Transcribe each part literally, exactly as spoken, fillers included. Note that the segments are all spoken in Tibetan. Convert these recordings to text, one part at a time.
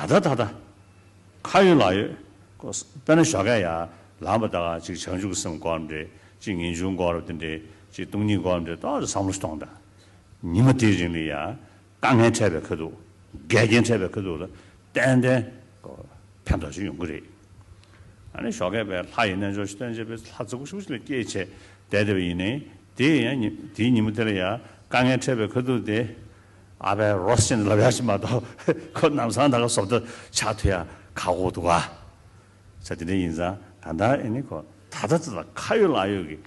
ད་ད་ད་ད་ཁ་ཡོད་ལག་ཡོད། ཀོ་ས་དཔེར་ན་ཞོགས་ཀས་ཡར་ལངས་པ་ད་ག་ཅིག་བྱང་ཆུབ་ཀྱི་སེམས་སྒོམ་རེད། ཅིག་ངེས་འབྱུང་སྒོམ་རེད། དེ་འདྲས་ཅིག་སྟོང་ཉིད་སྒོམ་རེད། ད་བསམ་བློ་གཏོང་དང་། ཉི་མ་དེའི་རིང་ལ་ཡ་དཀའ་ངལ་འཕྲད་པའི་ཁ་ཐུག་འགལ་རྐྱེན་འཕྲད་པའི་ཁ་ཐུག་ལ་ཏན་ཏན་ཕན་ཐོགས་ཤིག་ཡོང་གི་རེད། ཨ་ནི་ཞོགས་ཀས་པའི་ལྷ་ཡི་རྣལ་འབྱོར་ཞིག་སྟོན་བྱས་པའི་ལྷ་རྫིག་པོ་ཞིག་ལ་སྐྱེས་བྱས་བསྡད་བསྡད་པ་ཡིན་ནའི། དེ་ཡང་ཉི་དེའི་ཉིན་མོ་དེ་ལ་ཡང་དཀའ་ངལ་འཕྲད་པའི་ཁ་ཐུག་དེ་ཨ་ཕའི་རོ་སེ་ཅན་ལབ་ཡག་ཞིག་མ་གཏོགས་ཁོ་ནམ་སང་ད་ག་བཟོ་ལྟ་ཆགས་ཐུབ་ཡག་ཁག་པོ་འདུག་ག་ས་དེ་འདྲ་ཡིན་ཙང་ད་ལྟ་ཨེ་ནི་ཁོ་ད་ལྟ་ཙི་ལ་ཁ་ཡོད་ལག་ཡོད་ཀྱི་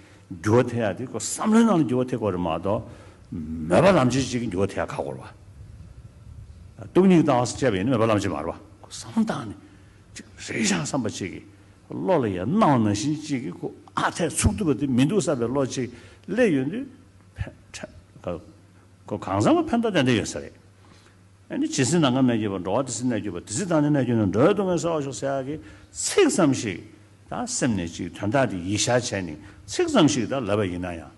འགྱུར་བ་ཐེབས་ཡག་དེ་ཁོ་བསམ་བློའི་ནང་ལ་འགྱུར་བ་ཐེབས་དགོས་རེད་མ་གཏོགས། མོས་པ་ལམ་བྱེད་ཅིག་གི་འགྱུར་བ་ཐེབས་ཡག་ཁག་པོ་རེད་བ། སྟོང་ཉིད་ལྟ་བ་ཟེར་བྱས་པ་ཡིན་ན་མོས་པ་ལམ་བྱེད་མ་རེད་བ། ཁོ་བསམ་བློ་བཏང་ནས་ཅིག་རེད་ཤག་བསམ་པ་ཅིག་གི་བློ་ལ་ཡང་སྣང་བ་ནང་བཞིན་ཅིག་གི་ཁོ་ཨ་འཐས་ཚུགས་ཐུབ་པ་དེ་མི་འདུག་བསམ་པའི་བློ་ཅིག་སླེབས་ཡོང་དུས་ཕན་ཁོ་གང་ཟག་ལ་ཕན་ཐོགས་ཏན་ཏན་ཡོད་ས་རེད། ཨ་ནི་ཇི་སྲིད་ནམ་མཁའ་གནས་གྱུར་པ། འགྲོ་བ་དེ་སྲིད་གནས་གྱུར་པ། དེ་སྲིད་བདག་ནི་གནས་གྱུར་ན། འགྲོ་བའི་སྡུག་བསྔལ་སེལ་བར་ཤོག་ཟེར་ཡག་གི་ཚིག་ཙམ་ཞིག་ད་སེམས་ནས་ཅིག་དོན་དག་དེ་ཡིད་ཤར་བྱས་ནས་ཚིག་ཙམ་ཞིག་ད་ལབ་པ་ཡིན་ན་ཡང་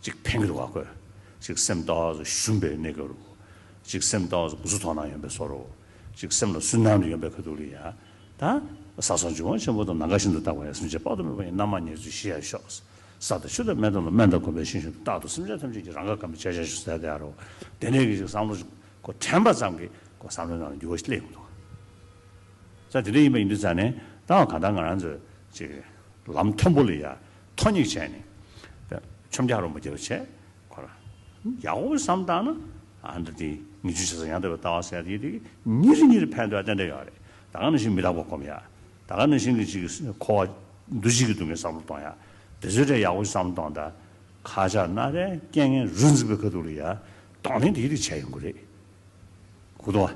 ཅིག་ཕན་གྱི་འདུག་ག་ཁོས་ཅིག་སེམས་ཏོག་ཙམ་ཞུམ་པའི་གནས་སྐབས་རུ། ཅིག་སེམས་ཏོག་ཙམ་སྒུག་སུ་དོགས་སྣང་ཡོང་པའི་བཟོ་འདྲ། ཅིག་སེམས་ལ་སུན་སྣང་དུ་ཡོང་པའི་ཁ་ཐུག་ལ་ཡ། ད་ས་སོགས་འབྱུང་བ་ཆེན་པོ་དང་། ནམ་མཁའ་བཞིན་དུ་རྟག་པར་ཡལ། སེམས་ཅན་དཔག་ཏུ་མེད་པ་ཡི་རྣམ་མང་ཉེར་འཚོའི་གཞི་ཡང་ཤོག་ས་དང་ཆུ་དང་མེ་དང་རླུང་། སྨན་དང་གོས་པའི་ཤིང་བཞིན་དུ། རྟག་ཏུ་སེམས་ཅན་ཐམས་ཅད་ཀྱི་རང་དགར་གང་བའི་ཆ་བྱད་ཤོག་ཟེར་དེ་ཨ་རོ། དེ་འདྲའི་གི་ཅིག་བསམ་བློ་ཅིག་ཁོ་དྲན་པ་ཙམ་གྱིས་ཁོ་བསམ་བློའི་ནང་ལ་འགྱུར་བ་ཞིག་སླེབས་ཡོང་གི་འདུག་ས་དེ་འདྲ་ཡིན་པ་ཡིན་དུས་ཙང་ནས་ད་གང་ལྟར་ང་རང་ཚོས་ཅིག་ལམ་མཐོན་པོ་ལ་ཡ་མཐོ་སྙེག་བྱས་ནས་མཆོང་རྒྱུག་རོལ་མོ་རྒྱབ་བྱས་ཁོ་ར་ཡག་པོ་བསམ་བཏང་ན། ཨ་འདི་དེ་ངེས་འབྱུང་ཆེ་ས་ཡང་དག་པའི་ལྟ་བ་ཟེར་ཡ་དེ་དེ་ཉིན་རེ་ཉིན་རེ་ཕན་ཐོགས་ཏན་ཏན་ཡོད་རེད། ད་ག་ནང་བཞིན་མི་རྟག་པ་སྒོམ་ཡ། ད་ག་ནང་བཞིན་གྱི་ཅིག་འཁོར་བ་འདུ་བྱེད་ཀྱི་སྡུག་བསྔལ་བསམ་བློ་གཏོང་ཡ། དེ་ཚོའི་གྲས་ཡག་པོ་ཞིག་བསམ་བློ་གཏོང་དང་། ཁ་ཆག་སྣ་རལ་རྐྱེན་ངན་རུ་འཛིན་པའི་ཁ་ཐུག་ལ་ཡ་གདོང་ལེན་དེ་རིགས་བྱས་ཡོང་གི་རེད། གོ་ཐོས།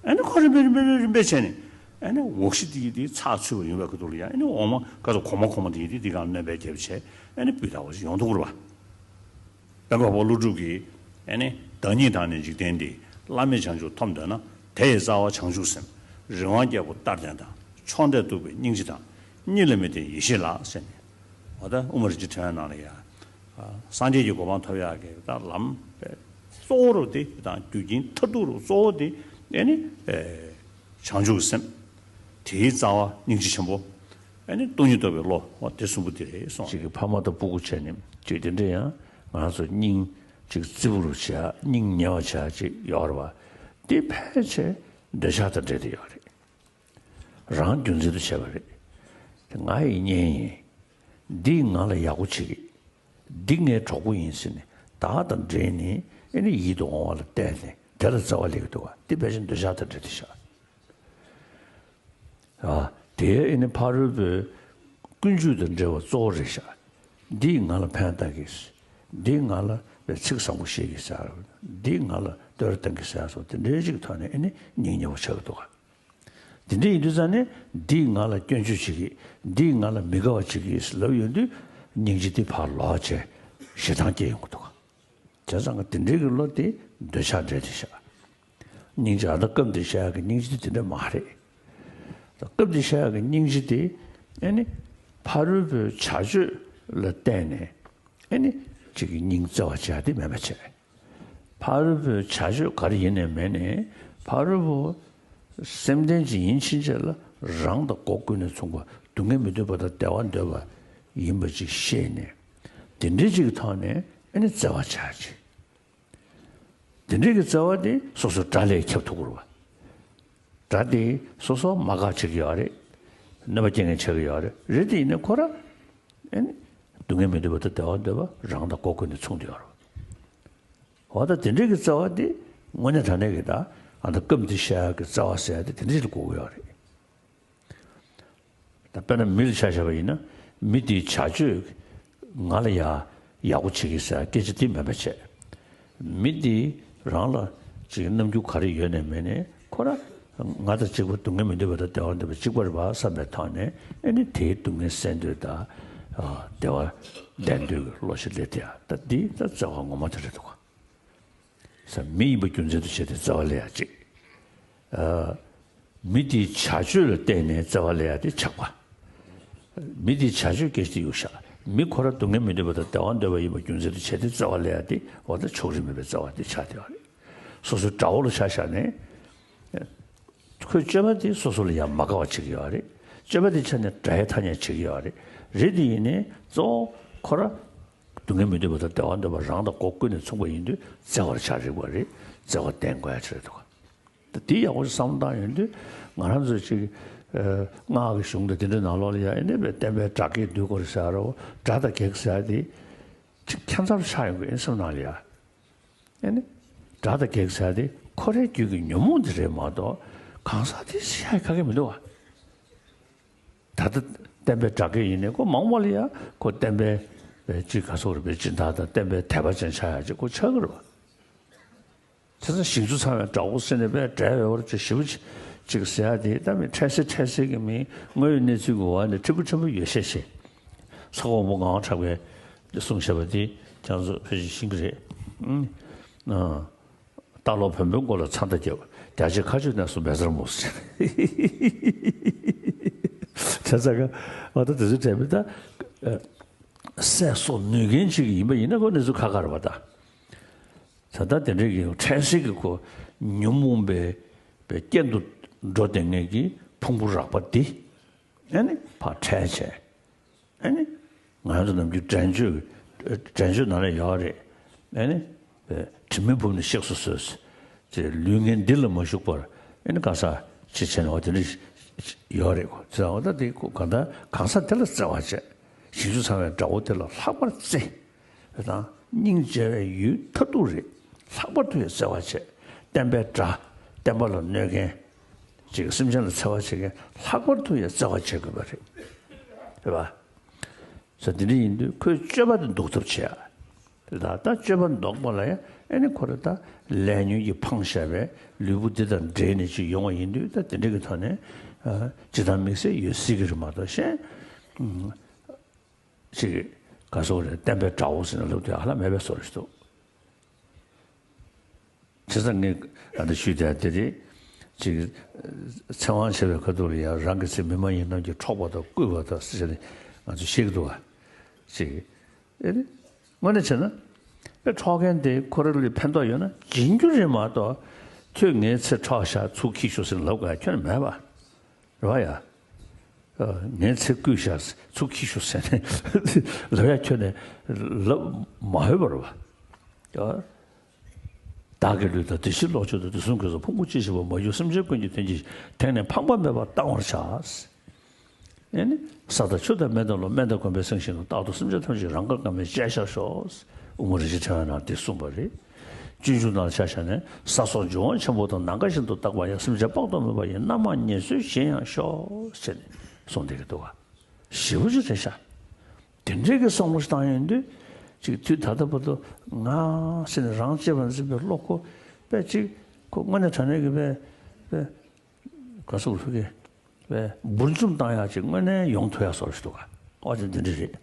ཨ་ནི་ཁོ་རིམ་པས་རིམ་པས་རིམ་པས་བྱས་ནས། ཨ་ནི་འོག་གཞི་དེ་ཡི་དེ་ཚགས་ཚུད་པ་ཡོང་བའི་ཁ་ཐུག་ལ་ཡ། ཨ་ནི་འོག་མ་ཀ་ཚོ་གོང་མ་གོང་མ་དེ་ཡི་དེ་དེ་གང་སྣོན་པའི་རྒྱབ་བྱས། ཨ་ནི་སྤུས་དག་པ་ཞིག་ཡོང་ཐུབ་ཀྱི་རེད་པ། དཔལ་འཁོར་ལྷ་སྒྲུབ་ཀྱིས་ཨ་ནི་བདག་ཉིད་དང་ནི་འཇིག་རྟེན་འདི། བླ་མེད་བྱང་ཆུབ་ཐོབ་འདོད་ན། དེ་ཡི་རྩ་བ་བྱང་ཆུབ་སེམས། རིག་དབང་རྒྱལ་པོ་ལྟར་ལྡན་དང་། ཕྱོགས་འདས་སྟུག་པའི་སྙིང་རྗེ་དང་། གཉིས་ལ་མི་ལྡན་ཡེ་ཤེས་ལགས་ཟེར་ནས། འོ་ད་དབུ་མ་རིན་ཆེན་ཕྲེང་བའི་ནང་ལ་ཡ། སངས་རྒྱས་ཀྱི་གོ་འཕང་ཐོབ་ཡག་གི་ད་ལམ་གཙོ་བོ་རུ་དེ་དང་རྒྱུ་རྐྱེན་མཐར་ཐུག་རུ་གཙོ་བོ་དེ་ཨ་ནི་བྱང་ཆུབ་ཀྱི་སེམས། དེའི་རྩ་བ་སྙིང་རྗེ་ཆེན་པོ། ཨ་ནི་སྟོང་ཉིད་རྟོགས་པའི་བློ། འོ་དེ་གསུམ་པོ་དེ་རེད་གསུངས། གཅིག་གི་ཕ་མ་དང་སྤུ་གུ་བྱས་ནས་གཅིག་དེ་འདྲ་ཡང་ང་ཚོ་སྙིང་གཅིག་རྩིབ་རུ་བྱས། སྙིང་ཉེ་བ་བྱས་ཅིག་ཡོད་རེད་བ། དེ་ཕལ་ཆེར་འདོད་ཆགས་དང་འབྲེལ་ཏེ་ཡོད་རེད། རང་རྒྱུ་མཚན་དུ་བྱས་པ་རེད། དེ་ང་ཡི་གཉེན་ཡིན། འདིས་ང་ལ་ཡག་པོ་བྱེད་ཀྱི། འདི་ངའི་གྲོགས་པོ་ཡིན་ཟེར་ནས་བདག་དང་འབྲེལ་ནས་ཨ་ནི་ཡིད་དུ་འོང་བ་ལ་བརྟེན་ནས་དེ་ལ་བརྩེ་བ་སླེབས་ཀྱི་འདུག་ག་དེ་ཕལ་ཆེར་འདོད་ཆགས་དང་འབྲེལ་ཏེ་བཞག་ཨ། དེ་ཨ་ནི་ཕ་རོལ་པོའི་ཀུན་སྤྱོད་དང་འབྲེལ་བ་གཙོ་བོ་རེད་ཤག་འདིས་ང་ལ་ཕན་བཏགས་ཀྱི། འདིས་ང་ལ་ཚིག་བཟང་པོ་བཤད་ཀྱི་ཟེར། འདིས་ང་ལ་བསྟོད་ར་བཏང་གི་ཟེར་སོགས་དེ་འདྲའི་ཅིག་ཐོག་ནས་ཨ་ནི་སྙིང་ཉེ་བོ་ཆགས་ཀྱི་འདུག་ག་དེ་འདྲ་ཡིན་དུས་ཙང་ནས་འདིས་ང་ལ་སྐྱོན་བརྗོད་བྱེད་ཀྱི། འདིས་ང་ལ་མི་དགའ་བ་བྱེད་ཀྱི་ལབ་ཡོང་དུས་སྙིང་རྗེ་དེ་ཕར་ལོག་བྱས་ཞེ་སྡང་སྐྱེ་ཡོང་གི་འདུག་ག་བྱས་ཙང་དེ་འདྲའི་གི་བློ་དེ་འདོད་ཆགས་འདྲེས་ཏེ་བཞག་སྙིང་རྗེ། ཨ་ད་སྐབས་འདིར་བཤད་ཡག་གི་སྙིང་རྗེ་དེ་དེ་འདྲ་མ་རེད། ད་སྐབས་འདིར་བཤད་ཡག་གི་སྙིང་རྗེ་དེ་ཨ་ནི་ཕ་རོལ་པོའི་བྱ་སྤྱོད་ལ་བརྟེན་ནས་ཨ་ནི་གཅིག་གི་སྙིང་བརྩེ་བ་བྱས་ཏེ་མེད་པ་བྱས། ཕ་རོལ་པོའི་བྱ་སྤྱོད་ག་རེ་ཡིན་ནའི་མིན་ནའི་ཕ་རོལ་པོ་སེམས་ལྡན་ཅིག་ཡིན་ཕྱིན་ཆད་ལ་རང་དང་སྒོ་ཀུན་ནས་མཚུངས་པ། སྡུག་བསྔལ་མི་འདོད་པ་དང་བདེ་བ་འདོད་པ་ཡིན་པ་ཅིག་ཤེས་ནས་དེ་འདྲའི་ཅིག་གི་ཐོག་ནས་ཨ་ནི་བརྩེ་བ་བྱ་ཅིག་དེ་འདྲའི་གི་བརྩེ་བ་དེ་སོ་སོའི་དགྲ་ལས་ཁྱབ་ཐུབ་དགོས་རེད་བ། དགྲ་དེ་སོ་སོ་མ་དགའ་བྱེད་ཀྱི་ཡོད་རེད། གནོད་པ་སྐྱེལ་མཁན་ཆགས་ཀྱི་ཡོད་རེད། རེད་དེ་ཡིན་ནའི་ཁོ་ར་ཨ་ནི་སྡུག་བསྔལ་མི་འདོད་པ་དང་བདེ་བ་འདོད་པ་རང་དང་སྒོ་ཀུན་ནས་མཚུངས་བསྡད་ཡོད་རེད། འོ་ད་དེ་འདྲའི་གི་བརྩེ་བ་དེ་དངོས་གནས་དྲང་གནས་ཀྱི་ད་ཨ་ད་སྐབས་འདིར་བཤད་ཡག་གི་བརྩེ་བ་ཟེར་ཡག་དེ་དེ་འདྲ་ཞིག་ལ་གོ་གི་ཡོད་རེད། ད་དཔེར་ན་མི་ལ་ཆ་བཞག་པ་ཡིན་ན། མི་དེའི་བྱ་སྤྱོད་ང་ལ་ཡ་ཡག་པོ་བྱེད་ཀྱི་ཟེར་སྐད་ཆ་དེ་མིན་པ་བྱས། མི་དེ་རང་ལ་ཅིག་རྣམ་འགྱུར་ག་རེ་ཡོད་ནའི་མེད་ནའི་ཁོ་ར་ང་དང་གཅིག་པ། སྡུག་བསྔལ་མི་འདོད་པ་དང་བདེ་བ་འདོད་པ་གཅིག་པ་རེད་པ་བསམ་པའི་ཐོག་ནས་ཨ་ནི་དེའི་སྡུག་བསྔལ་སེལ་འདོད་དང་བདེ་བ་ལྡན་འདོད་ཀྱི་བློ་ཞིག་སླེབས་དེ། ད་འདི་ད་བརྩེ་བ་ངོ་མ་དེ་རེད་འདུག་ག་ས། མི་ཡིན་པ་རྒྱུ་མཚན་དུ་བྱས་ཏེ་བརྩེ་བ་སླེབས་ཡག་ཅིག་ཨ། མི་དེའི་བྱ་སྤྱོད་ལ་བརྟེན་ནས་བརྩེ་བ་སླེབས་ཡག་དེ་ཆགས་པ། མི་དེའི་བྱ་སྤྱོད་སྐད་ཆ་དེ་གཡུག་བཞག་མི་ཁོ་ར་སྡུག་བསྔལ་མི་འདོད་པ་དང་བདེ་བ་འདོད་པ་ཡིན་པ་རྒྱུ་མཚན་དུ་བྱས་ཏེ་བརྩེ་བ་སླེབས་ཡག་དེ་འོ་ད་ཕྱོགས་རིས་མེད་པའི་བརྩེ་བ་དེ་ཆགས་བསྡད་ཡོད་རེད། སོ་སོའི་དགྲ་བོ་ལ་ཆ་བཞག་ནས། ཁོའི་སྤྱོད་པ་དེ་སོ་སོ་ལ་ཡང་མ་དགའ་བ་བྱེད་ཀྱི་ཡོད་རེད། སྤྱོད་པ་དེ་ཆ་ནས་དགྲ་ཡི་ཐ་སྙད་བྱེད་ཀྱི་ཡོད་རེད། རེད་དེ་ཡིན་ནའི་གཙོ་བོ་ཁོ་ར་སྡུག་བསྔལ་མི་འདོད་པ་དང་བདེ་བ་འདོད་པ་རང་དང་སྒོ་ཀུན་ནས་མཚུངས་པ་ཡིན་དུས་བརྩེ་བར་ཆགས་རིགས་པ་རེད། བརྩེ་བ་བསྟེན་དགོས་ཡ་ཅིག་རེད་འདུག་ད་དེ་ཡག་པོ་ཞིག་བསམ་བློ་བཏང་ཡོང་དུས་ང་རང་ཚོའི་ཅིག་ཨ་སྔགས་ཀྱི་གཞུང་དང་དེ་འདྲའི་ནང་ལོགས་ལ་ཡང་ཨེ་ནས་པའི་བསྟན་པའི་དགྲ་བགེགས་འདུལ་དགོས་རེད་ཟེར་ཡ་རོ། དགྲ་དང་བགེགས་ཟེར་ཡ་དེ་ཅིག་ཁྱད་མཚར་ཆགས་ཡོང་གི་ཨེ་སེམས་ནང་ལ་ཡ། ཨེ་ནི། དགྲ་དང་བགེགས་ཟེར་ཡ་དེ་ཁོ་རའི་རྒྱུད་ཀྱི་ཉོན་མོངས་དེ་རེད་མ་གཏོགས་གང་ཟག་དེ་ཤ་ཡི་ག་གེ་མི་འདུག་བ། ད་ལྟ་བསྟན་པའི་དགྲ་བགེགས་ཡིན་ནའི་ཁོ་མང་པོ་ལ་ཡ་ཁོ་བསྟན་པའི་ཅིག་ག་སོགས་རེད་པའི་སྦྱིན་བདག་དང་བསྟན་པའི་དད་པ་ཅན་ཆགས་ཡ་ཅིག་ཁོ་ཆགས་ཀྱི་རེད་བ། བྱས་ཙང་ཞིང་བཅུ་ཚང་བའི་དགྲ་བོ་ཟེར་ནས་པས་འབྲེལ་བའི་བར་གྱི་ཞེ་པོ་ཅིག་ཟེར་ཡ་དེ་ད་མི་འཕྲལ་སེལ་འཕྲལ་སེལ་གྱི་མི་དངོས་ཡོད་གནས་ཚུལ་གྱི་འོག་ནས་ཕྲན་བུ་ཕྲན་བུ་ཡོད་ཤས་ཤིག་ས་གོང་པོ་ངག་དབང་གྲགས་པས་གསུངས་བཞག་པ་དེ་ཁྱེད་ཚོ་ཕལ་ཆེར་ཤེས་ཀྱི་རེད། ཨང་། ལྟ་ལོག་བོན་པོའི་མགོ་ལ་ཚྭ་མདའ་བརྒྱབ། རྒྱ་ཆེ་མཁའ་སྤྱོད་གནས་སུ་མེ་སེར་མོ་ཟེར། བྱས་ཙང་ང་ད་དེ་ཚོ་དྲན་མི་ད། སད་སོགས་ནུས་མཁན་ཅིག་ཡིན་པ་ཡིན་ན་ཁོ་གནས་ཚུལ་ཁག་ཁག་རེད་པ་ད། ད་ལྟ་དེ་འདྲའི་གི་འཕྲལ་སེལ་གྱི་ཁོ་ཉོན་མོངས་པའི་པའི་རྐྱེན་དུ་འགྲོ་བསྡད་མཁན་གྱི་ཕུང་པོ་རགས་པ་འདི་ཨེ་ནི་ཕར་ཁྲལ་བྱས། ཨེ་ནི་ང་ཚོ་ནམ་རྒྱུན་འགྲན་བརྗོད་འགྲན་བརྗོད་ནང་ལ་ཡོད་རེད། ཨེ་ནི་དྲི་མེད་ཕུབ་ནས་གཤེགས་སུ་གསོལ། ཅེས་ལུས་ངན་འདི་ལ་མ་ཞུགས་པར་ཨེ་ནི་གང་ཟག་ཅེས་བྱས་ནས་འོ་དེ་འདྲ་ཡོད་རེད་གོ། ཙང་འོ་ད་དེ་གང་ལྟར་གང་ཟག་དེ་ལ་བརྩེ་བ་བྱས། ཞིང་བཅུ་ཚང་བའི་དགྲ་བོ་དེ་ལ་ལྷག་པར་བརྩེ། དང་སྙིང་རྗེ་བའི་ཡུལ་མཐར་ཐུག་རེད། ལྷག་པར་དུ་ཡང་བརྩེ་བ་བྱེད། བསྟན་པའི་དགྲ། བསྟན་པ་ལ་གནོད་མཁན། ཅིག་སེམས་ཅན་ལ་འཚེ་བ་བྱེད་མཁན་ལྷག་པར་དུ་ཡང་བརྩེ་བ་བྱེད་དགོས་པ་རེད། རེད་པ། ས་དེ་འདྲ་ཡིན་དུས་ཁོའི་སྤྱོད་པ་དེ་ལྡོག་ཐབས་བྱེད་ཡ། རེད་ད་ད་སྤྱོད་པ་ལྡོག་པ་ལ་ཡང་ཨེ་ནི་ཁོ་རེ་ད་ལས་ཉོན་གྱིས་འཕངས་བཞག་པའི་ལུས་པོ་འདི་དང་འབྲེལ་ནས་ཅིག་ཡོང་བ་ཡིན་དུས་ད་དེ་འདྲ་གི་ཐོག་ནས་ཅི་དང་དམིགས་བསལ་ཡོད་སྲིད་ཀྱི་རེད་མ་གཏོགས་གཞན། ཅིག་ག་སོགས་རེད། བསྟན་པའི་དགྲ་བོ་ཟེར་ནས་ལབ་དུས་ཧ་ལམ་མེད་པའི་བཟོ་འདྲ་ཞིག་འདུག་བྱས་ཙང་ངས་ཨ་འདི་ཞུས་དེ་དེ་རེད། ཅིག་ཚེ་དབང་བྱེད་པའི་ཁ་ཐུག་ལ་ཡང་རང་གི་ཚེ་མི་མ་ཡིན་རྣམས་ཀྱིས་འཕྲོག་པ་དང་བརྐུས་པ་དང་ཟེར་ནས་ང་ཚོས་བཤད་ཀྱི་འདུག་བ། ཅིག་ཨེ་རེད། དངོས་གནས་བྱས་ན། དཔེ་འཕྲོག་མཁན་དེ་ཁོ་རང་ལ་ཕན་ཐོགས་ཡོད་ན་སྦྱིན་རྒྱུ་རེད་མ་གཏོགས། ཁྱོད་ངའི་ཚེ་འཕྲོག་བཞག་ཚུར་འཁྱེར་ཤོག་ཟེར་ནས་ལབ་དགོས་ཡ་ཁྱོན་ནས་མེད་པ། རེད་བ་ཡ། ཨ། ངའི་ཚེ་བརྐུས་བཞག་ཚུར་འཁྱེར་ཤོག་ཟེར་ནས་ལབ་ཡ་ཁྱོན་ནས་ལབ་མ་འོས་པ་རེད་བ། ཨ། བདག་གི་ལུས་དང་བདེ་གཤེགས་ལོངས་སྤྱོད་དང་། དུས་གསུམ་གོས་སུ་ཕུང་པོ་ཅི་བཞེས་པ། མ་གྱུར་སེམས་ཅན་ཀུན་གྱི་དོན་གྱི་ཕྱིར། དེང་ནས་ཕངས་པ་མེད་པར་གཏང་བར་བྱ། ཨེ་ནི། ས་དང་ཆུ་དང་མེ་དང་རླུང་། སྨན་དང་གོན་པའི་གསེང་བཞིན་དུ། རྟག་ཏུ་སེམས་ཅན་ཐམས་ཅད་རང་གར་བཀའ་མའི་བཅས་ཤར་ཤོག་དབུ་མ་རིན་ཆེན་ཕྲེང་བའི་ནང་དེ་གསུངས་པ་རེད། སྤྱོད་འཇུག་ནང་ལ་ཆ་བཞག་ནས། ས་སོགས་འབྱུང་བ་ཆེན་པོ་དང་། ནམ་མཁའ་བཞིན་དུ་རྟག་པ་ཡང་། སེམས་ཅན་དཔག་ཏུ་མེད་པ་ཡི། རྣམ་མང་ངལ་གསོའི་གཞན་ཡང་ཤོག་ཟེར་ནས་གསུངས་བསྡད་ཀྱི་འདུག་ག་ཞེ་པོ་ཅིག་རེད་ཤག་དེ་འདྲའི་གི་བསམ་བློ་ཞིག་བཏང་ཡོང་དུས། ཅིག་དུས་ད་ལྟ་བར་དུ་ང་ཟེར་ནས་རང་གཅེས་པར་འཛིན་པའི་བློ་ཁོ་དཔེ་ཅིག་ཁོ་དངོས་གནས་དྲང་གནས་ཀྱི་དཔེ་དཔེ་ག་སོགས་ལ་ཕུལ་གི་དཔེ་འབུར་འཇོམས་བཏང་ཡག་ཅིག་དངོས་གནས་ཡོང་ཐུབ་ཡག་བཟོ་འདྲ་ཞིག་འདུག་ག་ཨོ་ཅེ་འདི་འདྲ་རེད།